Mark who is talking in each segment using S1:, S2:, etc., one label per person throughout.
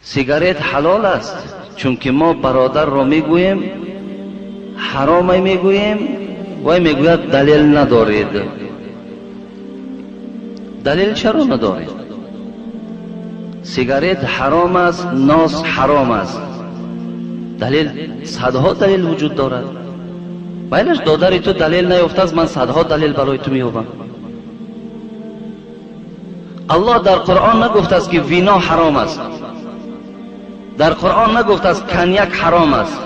S1: Сигарет ҳалол аст, чунки мо бародарро мегӯем, ҳаромай мегӯем, вай мегӯяд далел надоред. Далел чаро надоред? Сигарет ҳаром аст, нос ҳаром аст. Далел, садҳо далел вуҷуд дорад. Байлаш додари ту далел наёфтааст, ман садҳо далел барои ту меёбам. Аллоҳ дар Қуръон нагуфтааст, ки вино ҳаром аст. Дар Қуръон нагуфтааст, коньяк ҳаром аст.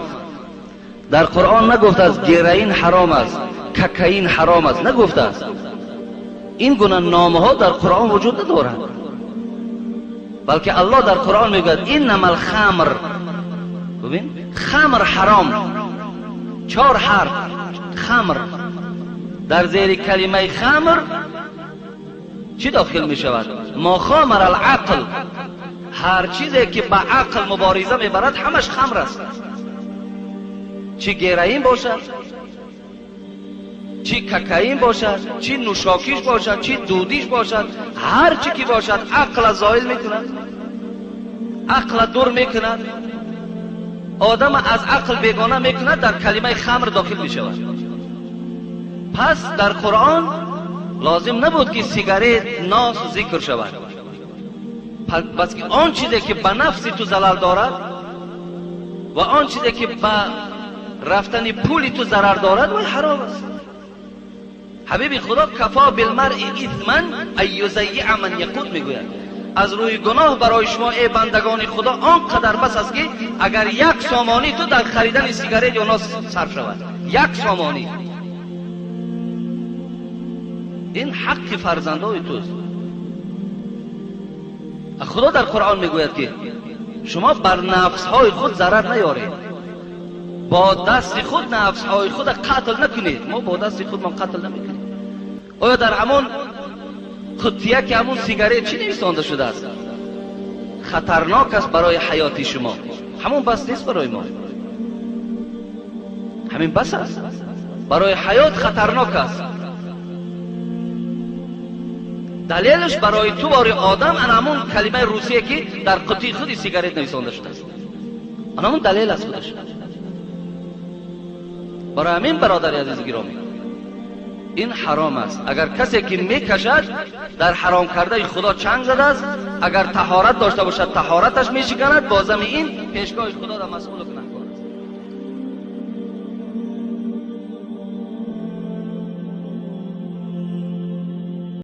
S1: Дар Қуръон нагуфтааст, героин ҳаром аст, кокаин ҳаром аст. Нагуфтааст. Ин гуна номҳо дар Қуръон вуҷуд надорад. Балки Аллоҳ дар Қуръон мегӯяд: иннамал хамр. Бибин, хамр ҳаром. Чор ҳарф хамр. Дар зери калимаи хамр чӣ дохил мешавад? Ма хомар алақл. Ҳар чизе ки ба ақл мубориза мебарад, ҳамаш хамр аст. Чӣ героин бошад, чӣ кокаин бошад, чӣ нӯшокиш бошад, чӣ дудиш бошад, ҳар чӣ ки бошад, ақла зоил мекунад, ақла дур мекунад, одам аз ақл бегона мекунад, дар калимаи хамр дохил мешавад. Пас дар Қуръон лозим набуд, ки сигарет, нос зикр шавад. Бас ки он чизе ки ба нафси ту залал дорад ва он чизе ки ба рафтани пули ту зарар дорад, вай ҳаром аст. Ҳабиби Худо кафо билмаръи исман ан юзаййиа ман яқут мегӯяд. Аз рӯи гуноҳ барои шумо, эй бандагони Худо, он қадар бас аст, ки агар як сомонӣ ту дар харидани сигарет ё нос сарф шавад. Як сомонӣ. Ин ҳаққи фарзандои туст. Худо дар Қуръон мегӯяд, ки шумо бар нафсҳои худ зарар наёред. Бо дасти худ нафсҳои худро қатл накунед. Мо бо дасти худмон қатл намекунем. Оё дар ҳамон қуттия, ки ҳамон сигарет, чӣ нависонда шудааст? Хатарнок аст барои ҳаёти шумо. Ҳамон бас нест барои мо? Ҳамин бас аст. Барои ҳаёт хатарнок аст. Далелаш барои ту бори одам ана ҳамон калимаи русие, ки дар қуттии худи сигарет нависонда шудааст. Ана ҳамон далел аст худаш. Барои ҳамин, бародари азизи гиромӣ, ин ҳаром аст. Агар касе ки мекашад, дар ҳаром кардаи Худо чанг задааст, агар таҳорат дошта бошад, таҳораташ мешиканад, бо зами ин пешгоҳи Худо дар масъул кунад.